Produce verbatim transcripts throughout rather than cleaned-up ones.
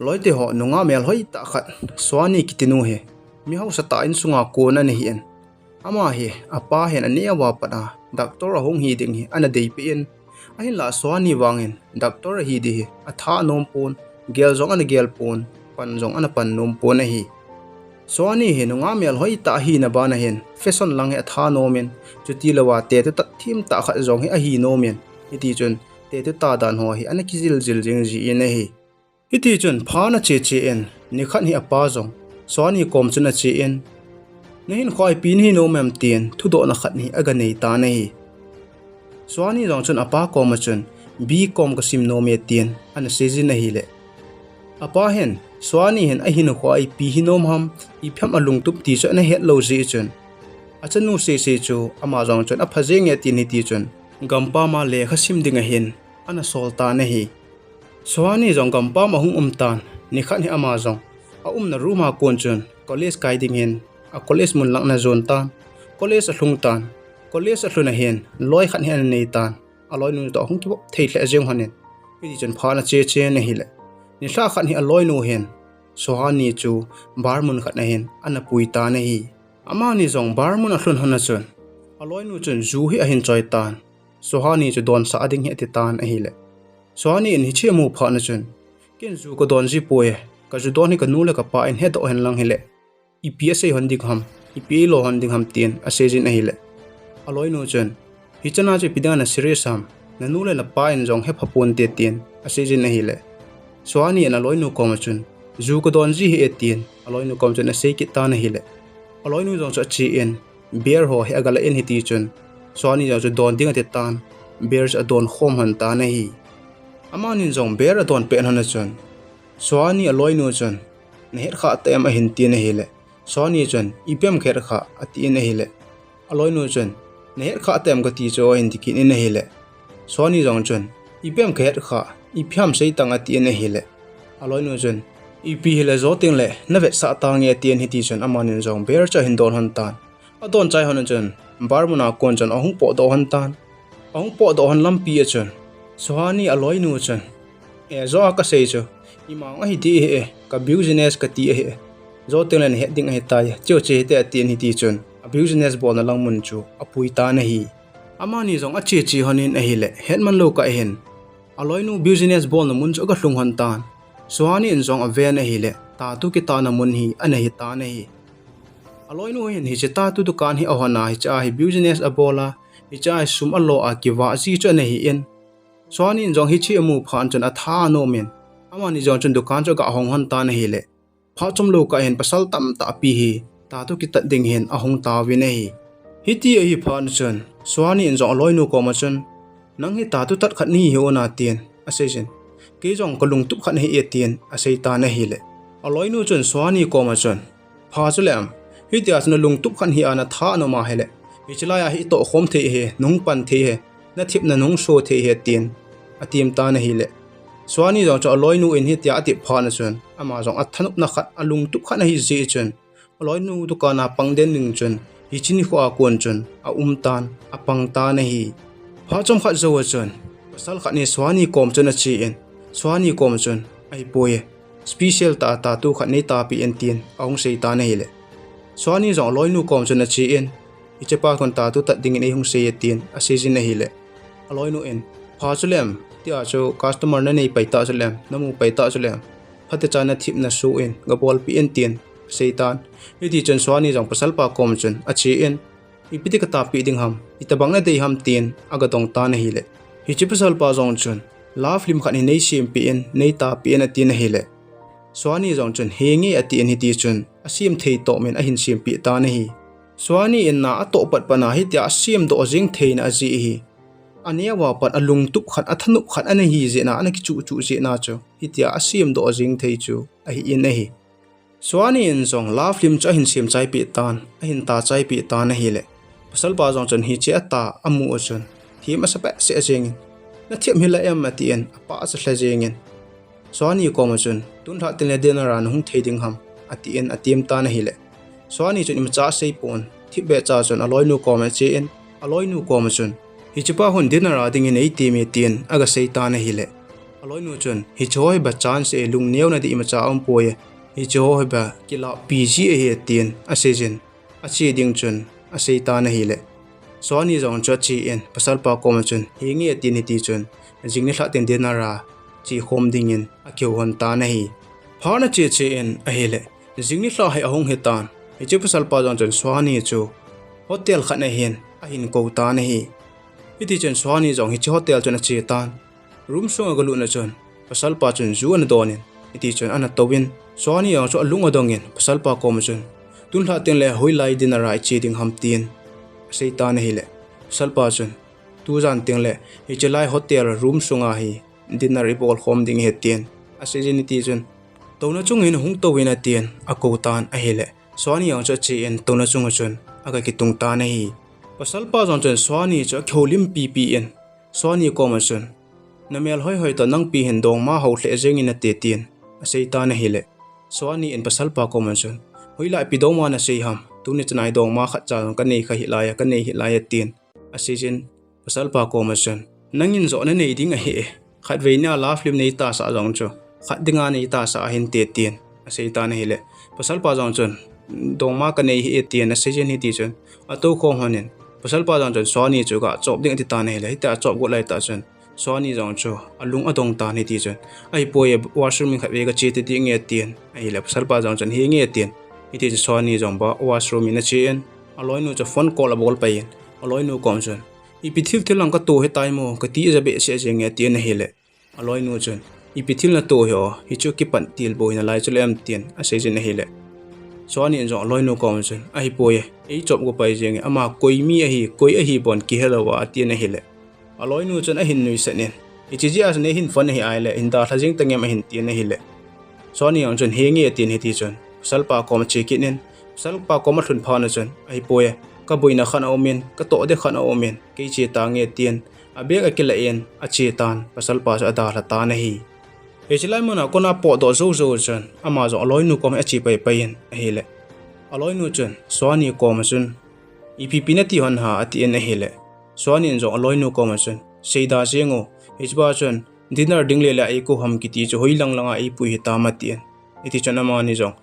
Loite ho, nungah melhoi tah khat, Suani kitinu hi, mi hausa tah insunga kon ana hi in. Ama hi, apa hin aneo a pat a, doctor ahung hi ding hi, ana deipeh in. Ahinlah Suani vangin, doctor ahi ding hi, atha nom pon, gel jong ana gel pon, pan jong ana pan nom pon ahi. Suani hi nungah melhoi tah ahina bana hin, fashion lang hi atha nom in, chuti louva tattoo tat thim tah khat jong hi ahi nom in, hiti chun, tattoo tat dan ho hi ana kijil jil jing ji in ahi. Hiti chun phat ana che che in, nikhat hi apa jong, Suani kom chun ache in, nahinkhoa ipi nahi nom em tin, thudohna khat hi aga nei tan ahi. Suani jong chun apa koma chun, B.Com kasim nom e tin, ana seijin ahile. Apa hin, Suani hin ahinkhoa ipi hi nom ham, ipi ham alungtup ti chu ana het lou jeh chun, achanu seisei chu, ama jong chun apha jeng e tin hiti chun, gampam a lekha sim ding ahin, ana sol tan ahi. Suani jong gampam ahung um tan, nikhat hi ama jong, aumna room a kon chun, college kai ding hin, a college mun lang ana jon tan, college alhung tan, college alhun ahin, loi khat hi ana nei tan, aloinu toh ahung kivop thei lheh jeng lhonin, hiti chun phat ana che che in ahile. Nilhah khat hi aloinu hin, Suani chu bar mun khat ahin, ana pui tan ahi. Amani jong bar mun alhun lhon a chun, aloinu chun ju hi ahin choi tan, Suani chu donsah ding hi ati tan ahile. Suani in hiche amu phat na chun, ken ju kadon ji poi, ka ju don hi kanu le kapa in hedoh hen lang hile, ipi asei lhon ding ham, ipi eilo lhon ding ham tin aseijin ahile. Aloinu chun, hichana chu ipi dinga na serious ham, nanu le napa in jong hepha ponte tin aseijin ahile. Suani in aloinu koma chun, ju kadon ji hi e tin, aloinu kom chun asei kit tan ahile. Aloinu jong chu ache in, beer ho hi aga la in hiti chun, Suani jong chu don ding ati tan, beer chu adon khom lhon tan ahi. Amanin jong beer adon pet lhon a chun, Suani aloinu chun, nahet khah ta em ahin tin ahile. Suani chun, ipi ham kahet khah, atin ahile. Aloinu chun, nahet khah ta em kati chu ahin ti kit in ahile. Suani jong chun, ipi ham kahet khah, ipi ham sei tang atin ahile. Aloinu chun, ipi hile jou tengle, navetsah tange atin hiti chun amanin jong beer chu ahin don lhon tan. Adon chai lhon a chun, bar mun a kon chun ahung potdoh lhon tan. Ahung potdoh lhon lampi a chun, Suani aloinu chun, e, jou a kasei chu, ima ahi ding ahi e, ka business kati ahi e. Jou tengle nahet ding ahitai, cheu che hite atin hiti chun, a business bolna lang mun chu apui tan ahi. Amani jong ache che lhonin ahile, hetman lou kah hin, aloinu business bolna mun chu aga lhung lhon tan. Suani in jong aven ahile, tattoo kitahna mun hi ana hi tan ahi. Aloinu hin hiche tattoo dukan hi ahon a, hiche a hi business abol a, hiche a hi sum alo a kivah ji chu ana hi in. Suani in jong hiche amu phat chun atha anom in, amani jong chun dukan chu aga hong lhon tan ahile, phat chomlou kah hin pasal tamtah pi hi tattoo kitat ding hin ahung tauvin ahi. Hiti ahi phat chun, Suani in jong aloinu koma chun, nang hi tattoo tat khat nahi hi u na tin aseijin, kei jong kalungtup khat nahi e tin asei tan ahile. Aloinu chun Suani koma chun, pha chulem, hitia chu nalungtup khat hi a natha anom ahile, hiche laiya hi itoh khom thei hi, nahung pan thei hi, nathepna nahung so thei hi tin atem tan ahile. Suani jong chu aloinu in hitia atep phat na chun, ama jong athanopna khat, alungtup khat ahi jeh chun, aloinu dukan a pang den ding chun, hiche nikho a kon chun aum tan, apang tan ahi. Phat chomkhat jou a chun, pasal khat hi Suani kom chun ache in, Suani kom chun, ahipoi, special tah a tattoo khat neitapeh in tin ahung sei tan ahile. Suani jong aloinu kom chun ache in, hichepa khun tattoo tat dingin eihung sei e tin aseijin ahile. Aloinu in, pha chulem, tia chu customer nanei pai tah chulem, namu pai tah chulem, phatecha nathepna so in gabolpeh in tin asei tan. Hiti chun Suani jong pasalpa kom chun ache in, ipi ti katapeh ding ham, itobang nadei ham tin aga dong tan ahile. Hiche pasalpa jong chun, love lim khat hi neisempeh in, neitapeh in atin ahile. Suani jong chun, henge atin hiti chun, asem thei toh min ahin sempeh tan ahi. Suani in na atoh pat pat na hitia asemdoh jeng theina ajeh hi, aneo a pat alungtup khat, athanop khat ana hi jeh na, ana kichuh chuh jeh na chu, hitia asemdoh jeng thei chu ahi in ahi. Suani in jong love lim chu ahin sem chaipeh tan, ahin ta chaipeh tan ahile. Pasalpa jong chun hiche ata amu a chun, them asa behseh jengin, nathep hila em atin, apahcha lha jengin. Suani koma chun, tunlhah tengle dinner a nahung thei ding ham, atin atem tan ahile. Suani chun imacha asei pon, thipbeh cha chun aloinu koma ache in, aloinu koma chun, hichepa khun dinner a dingin eitem e tin aga sei tan ahile. Aloinu chun, hicheho hi ba chance e, lungneo na ding imacha aumpoi e, hicheho hi ba kilahpi ji ahi tin aseijin, ache ding chun aseitan ahile, Suani jong chu achen, pasalpa koma chun, henge atin hiti chun, jing nilhah teng dinner a chekhom dingin akihou lhon tan ahi. Phat ana che che in ahile, jing nilhah hi ahung hitan, hiche pasalpa jong chun Suani chu hotel khat na hin ahin kou tan ahi. Hiti chun Suani jong hiche hotel chun ache tan. Room sunga agalutna chun, pasalpa chun ju ana donin, hiti chun ana touvin, Suani jong chu alung adongin, pasalpa koma chun, tun nilhah teng le hoilai dinner a iche ding ham tin aseitan ahile, pasalpa chun, tujan teng le hiche lai hotel room sunga hi dinner ibol khom ding ahi tin aseijin, hiti chun, touna chung hin hung touvin atin akou tan ahile, Suani jong chu achen touna chunga chun aga kitung tan ahi. Pasalpa jong chun Suani chu akihoulim pipi in, Suani koma chun, namel hoihoi toh nangpi hin dongma hou lheh jengin ate tin aseitan ahile, Suani in pasalpa koma chun, hoilai pi dongma nasei ham, tuni chana hi dongma khatcha jong kanei kha hih laiya, kanei hih laiya tin aseijin, pasalpa koma chun, nangin joh nanei ding ahi e, khatvei nia love lim neitahsah jong chu, khat dinga neitahsah ahinte tin aseitan ahile, pasalpa jong chun, dongma kanei hih e tin aseijin, hiti chun atoukhom lhonin, pasalpa jong chun Suani chu gachop ding atitan ahile, hitia achop got laitah chun Suani jong chu alung adong tan, hiti chun, ahipoi e, washroom in khatvei gache tadinge atin ahile, pasalpa jong chun henge atin, hiti chun Suani jong ba washroom in achen, aloinu chu phone call abol pai in, aloinu kom chun, ipi thil thil lang kato hitai mo, kati ja behseh jenge atin ahile, aloinu chun, ipi thil nato hi o, hichu kipan til bou hi nalai chu le em tin aseijin ahile, Suani in jong aloinu kom chun, ahipoi e, eichop go pai jenge, ama koi mi ahi, koi ahi bon kihelou a atin ahile, aloinu chun ahin nuisat in, hiche jeh a chu neihin phone ahi ahile hin dalha jeng tangem ahin tin ahile, Suani jong chun henge atin, hiti chun pasalpa kom ache kit in, pasalpa kom alhun phat na chun, ahipoi e, kaboina khat aumin, katoh ding khat aumin, kei che tange tin, abag akilah in ache tan, pasalpa chu adalha tan ahi. Hiche lai muna kona potdoh jou jou chun ama jong aloinu kom hi ache pai pai in ahile, aloinu chun Suani koma chun, ipi pi nati lhon ham atin ahile, Suani in jong aloinu koma chun, seida jeng o, hichepa chun dinner ding le le eikou ham kiti chu hoilang langa eipui hitam atin, hiti chun amani jong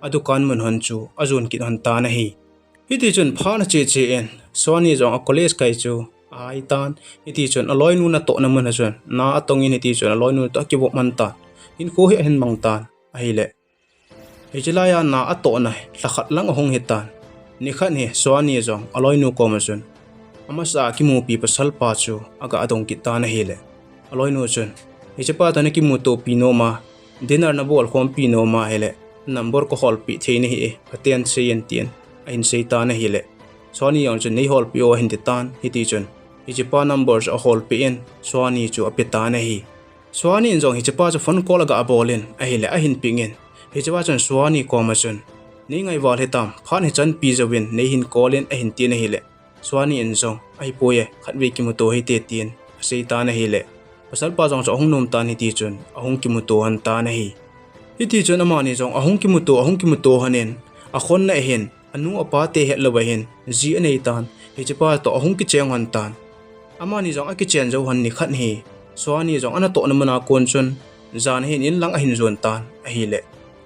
adukan mun lhon chu ajon kit lhon tan ahi. Hiti chun phat ana che che in, Suani jong acollege kai chu ahai tan, hiti chun aloinu natohna muna chun na atongin, hiti chun aloinu toh akivop man tan, hinkho hi ahin mang tan ahile, hiche laiya na atohna lhakhat lang ahung hitan, nikhat hi Suani jong aloinu koma chun, amasa a kimupi pasalpa chu aga dong kit tan ahile, aloinu chun, hichepa toh nakimutopi nom a, dinner nabol khompi nom ahile, number kaholpeh thei nahi e, katen seiyin tin ahin seitan ahile, Suani jong chun neiholpeh o ahin titan, hiti chun hichepa number chu aholpeh in Suani chu apetan ahi. Suani in jong hichepa chu phone call aga bolin ahile, ahin pick in, hichepa chun Suani koma chun, neingai val hitam, phat hi chanpi jouvin neihin call in ahin tin ahile, Suani in jong, ahipoi e, khatvei kimuto hite tin aseitan ahile, pasalpa jong chu ahung nomtan, hiti chun ahung kimuto lhon tan ahi. Hiti chun amani jong ahung kimuto, ahung kimuto lhonin, akhonna ahin, anu apa te hetlouva hin ji aneitan, hichepa toh ahung kicheng lhon tan. Amani jong akichen jou lhon nikhat hi, Suani jong anatohna muna kon chun, jan hin in lang ahin jon tan ahile,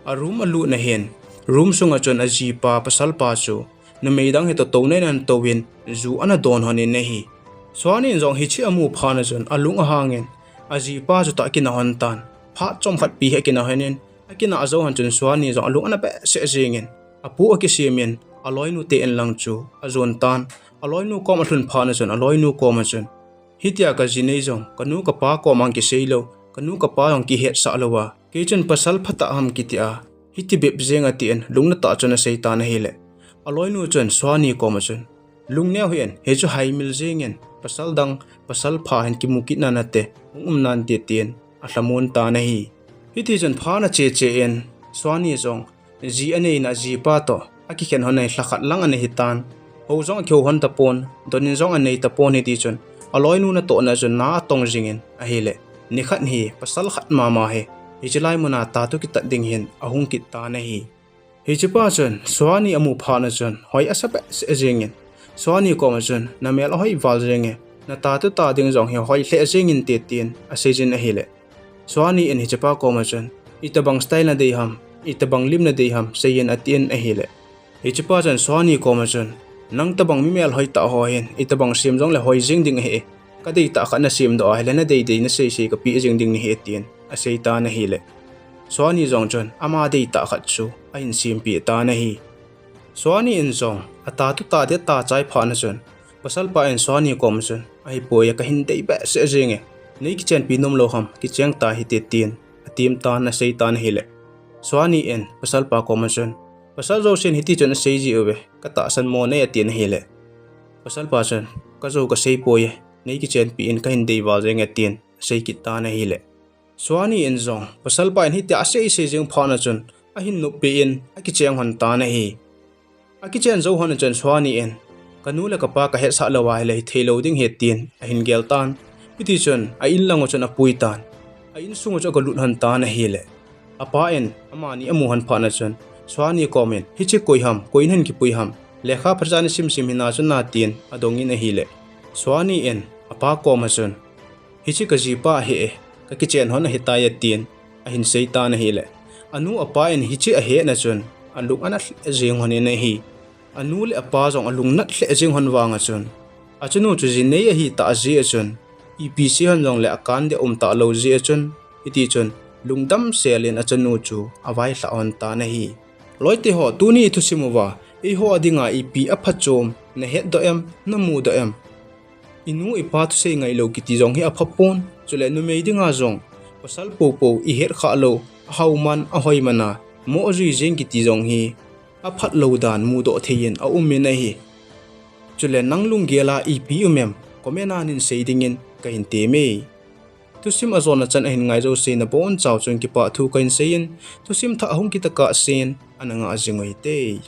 aroom alutna hin, room sunga chun ajipa pasalpa chu numei dang hitoh touna in atouvin, ju ana don lhonin ahi. Suani in jong hiche amu phat na chun alung ahangin, ajipa chu toh akina lhon tan, phat chomkhat pi hi akina lhonin, akina jou lhon chun Suani jong alung ana behseh jengin, apu akisemin, aloinu te in lang chu ajon tan, aloinu kom alhun phat na chun aloinu koma chun, hitia kaji nei jong, kanu kapa koma kiseilou, kanu kapa jong kihetsah louva, kei chun pasal phatah ham kitia, hiti bep jeng atin lungnatah chun aseitan ahile, aloinu chun Suani koma chun, lungneo hih in, hichu haimil jengin, pasal dang, pasal pha hin kimu kit nan ate, hung um nante tin alhamon tan ahi. Hiti chun phat ana che che in, Suani jong ji aneina jipa toh akikhen lhon ahi, lhakhat lang ana hitan, hou jong akihou lhon tapon, don in jong anei tapon, hiti chun aloinu natohna chun na atong jingin ahile, nikhat hi pasal khat mama hi hiche lai muna tattoo kitat ding hin ahung kit tan ahi. Hichepa chun Suani amu phat na chun hoi asa behseh jengin, Suani koma chun, namel ahoi val jenge, na tattoo ta ding jong hi hoi lheh jengin te tin aseijin ahile, Suani in hichepa koma chun, itobang style nadei ham, itobang lim nadei ham, seiyin atin ahile. Hichepa chun Suani koma chun, nang tobang mi melhoi tah ho hin, itobang sem jongle hoi jing ding ahi. Kadei tah khat nasemdoh ahile nadei dei naseisei kapeh jing ding nahi atin, aseitan ahile. Suani jong chun, ama dei tah khat chu, ahin sempeh tan ahi. Suani in jong, ata tuta dia ta chai phatna chun, pasalpa in Suani koma chun, ahipoi e kahin dei behseh jenge, nei kichenpi nomlou ham, kicheng ta hite tin, atim tan aseitan ahile. Suani in, pasalpa koma chun, pasal jousen hitichun asei jiuve, katahsan mo nei atin ahile. Pasalpa chun, kajou kaseipoi e, nei kichenpi in kahin dei val jenge tin, asei kit tan ahile. Suani in jong, pasalpa in hitia aseisei jing phatna chun, ahin noppeh in, akicheng lhon tan ahi. Akichen jou lhon chun Suani in, kanu le kapa kahetsah lou ahile hitheilou ding ahi tin, ahin gel tan. Hitichun, a-in lang u chun apui tan. A-insung u chu agalut lhon tan ahile. Apa in, amani amu lhon phatna chun, Suani komin, hiche koi ham, koi in hin kipui ham, lekha phacha nasim sim hina chu na tin, adongin ahile. Suani in, apa koma chun, hiche kajipa ahi e, kakichen lhon ahitai atin, ahin seitan ahile. Anu apa in hiche ahetna chun, alung anat lheh jeng lhonin ahi. Anu le apa jong alungnat lheh jeng lhon vanga chun, achanu chu jinei ahitah jeh a chun, ipi sei lhon jongle akan deh umtah lou jeh a chun, hitichun, lungdam sel in achanu chu availhah lhon tan ahi. Loiteho, tuni ithusim uva, eiho a dinga ipi aphatchom nahetdoh em, namudoh em? Inu ipa thusei ngailou kiti jong hi aphapon, chule numei dinga jong, pasal poupou ihetkhah lou, ahao man, ahoi man a, moh jui jeng kiti jong hi, aphat lou dan mudoh thei in aumin ahi. Chule nang lunggel a ipi um em, comment a neihin sei dingin kahin temme. Thusim ajona chan ahin ngai jouse nabonchauva chun kipah thu kahin seiyin, thusim thah hung kit tokah sen, ana ngah jing uhite.